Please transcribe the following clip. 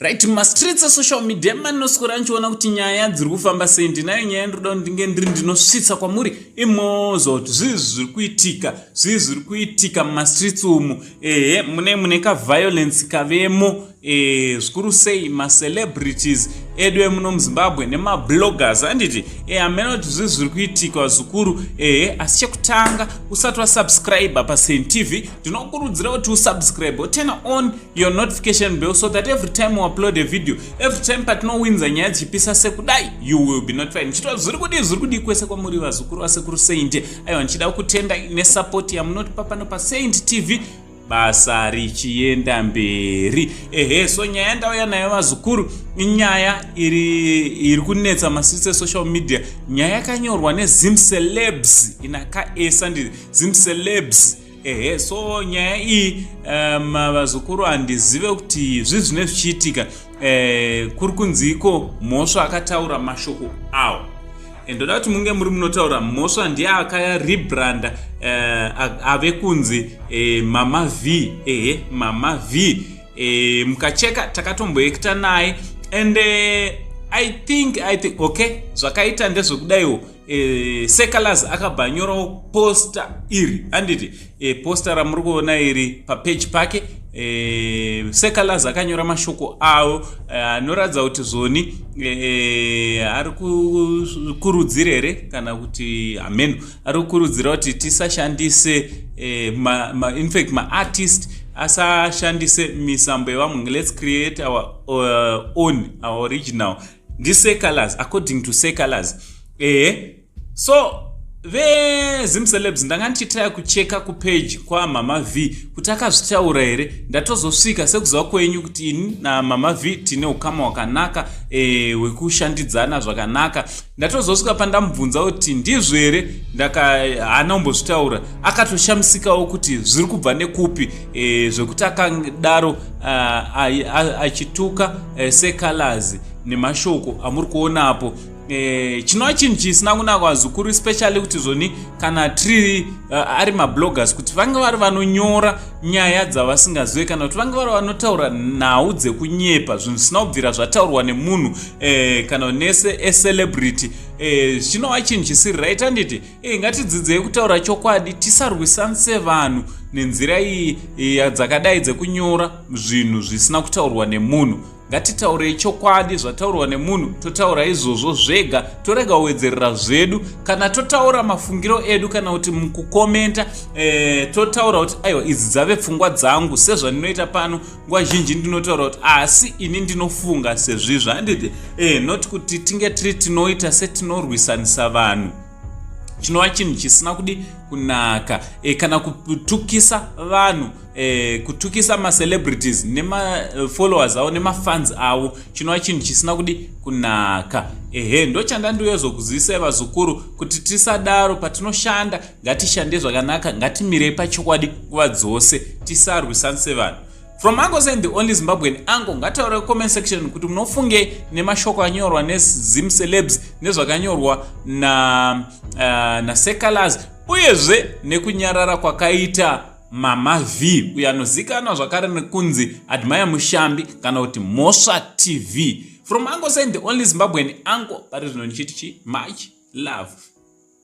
Right, mumastreets esocial media manoswera ndichiona kuti nyaya dziri kufamba sei. Ndinayo nyaya ndinoda kuti ndinge ndiri ndinosvitsa kwamuri imozo kuti zvii zviri kuitika, zvii zviri kuitika mumastreets umu. Ehe, mune kaviolence kavemo, zvikuru sei macelebrities edu emuno muZimbabwe nemabloggers, handiti? Hamena kuti zvii zviri kuitika zvikuru. Ehe, asi chekutanga, usati wasubscribe paSaint TV, ndinokurudzira kuti usubscribe, turn on your notification bell so that every time we upload a video, every time patinowinza nyaya dzichipisa sekudai, you will be notified. Ndichitwa zviri kudii, zviri kudii kwese kwamuri, vazukuru vasekuru Saint. Aiwa, ndichida kutenda nesupport yamunotipa pano paSaint TV, basa richienda mberi. Ehe, so nyaya ndauya nayo, vazukuru, inyaya iri kunetsa masitsi esocial media, nyaya yakanyorwa neZim Celebs inakaesa, ndi Zim Celebs. Ehe, so nyaya iyi, vazukuru, handizive kuti zvii zvine zvichiitika. Kuri kunziko Mhosva akataura mashoko awo. Ndoda kuti munge muri munotaura. Mhosva ndiye akarebranda, ave kunzi Mama V. Ehe, Mama V, mukacheka takatomboekita naye and I think okay, zvakaita ndezvekudaiwo. Secolors akabva anyorawo poster iri, handiti? Poster ramuri kuona iri papeji pake. Secolors akanyora mashoko avo anoratidza kuti zvoni ari kukurudzira here kana kuti hameno, ari kukurudzira kuti tisashandise, infact maartist asashandise misambo yevamwe. Let's create our own, our original. NdiSecolors, according to Secolors. Ehe, so veZimcelebs, ndanga ndichitaya kucheka kupage kwaMama V kuti akazvitaura here. Ndatozosvika, sekuziva kwenyu kuti ini naMama V tine ukama hwakanaka, hwekushandidzana zvakanaka. Ndatozosvika pandamubvunza kuti ndizvo here, haana kumbozvitaura. Akatoshamisikawo kuti zviri kubva nekupi, zvekuti akadaro achituka Secolors nemashoko amuri kuonapo. Chinova chinhu chisina kunaka, vazukuru, especially kuti zvoni kana tiri ari mabloggers, kuti vange vari vanonyora nyaya dzavasingazive kana kuti vange vari vanotaura nhau dzekunyepa, zvinhu zvisina kubvira zvataurwa nemunhu, kana nese ecelebrity. Chinova chinhu chisiri right, handiti? Ngatidzidzei kutaura chokwadi, tisarwisanise vanhu nenzira iyi dzakadai dzekunyora zvinhu zvisina kutaurwa nemunhu. Ngatitaurei chokwadi, zvataurwa nemunhu totaura izvozvo zvega, torega kuwedzerera zvedu. Kana totaura mafungiro edu kana kuti mukukomenta, totaura kuti aiwa, idzi dzave pfungwa dzangu, sezvandinoita pano nguva zhinji, ndinotaura kuti asi ini ndinofunga sezvizvo, handiti? Not kuti tinge tiri tinoita setinorwisanisa vanhu, chinova chinhu chisina kudi kunaka, kana kutukisa vanhu, kutukisa macelebrities nemafollowers avo nemafans avo, chinova chinhu chisina kudi kunaka. Ehe, ndochandandiuyezokuzivisai, vazukuru, kuti tisadaro. Patinoshanda ngatishande zvakanaka, ngatimirei pachokwadi nguva dzose, tisarwisanise vanhu. From Uncle Saint, the only Zimbabwean uncle, ngataura comment section kuti munofunge nemashoko anyorwa neZim Celebs, nezvakanyorwa na naSecolors, uyezve nekunyarara kwakaita Mama V, uyo anozikanwa zvakare nekunzi Admire Mushambi kana kuti Mhosva TV. From Uncle Saint, the only Zimbabwean uncle, pari zvino ndichiti chi much love.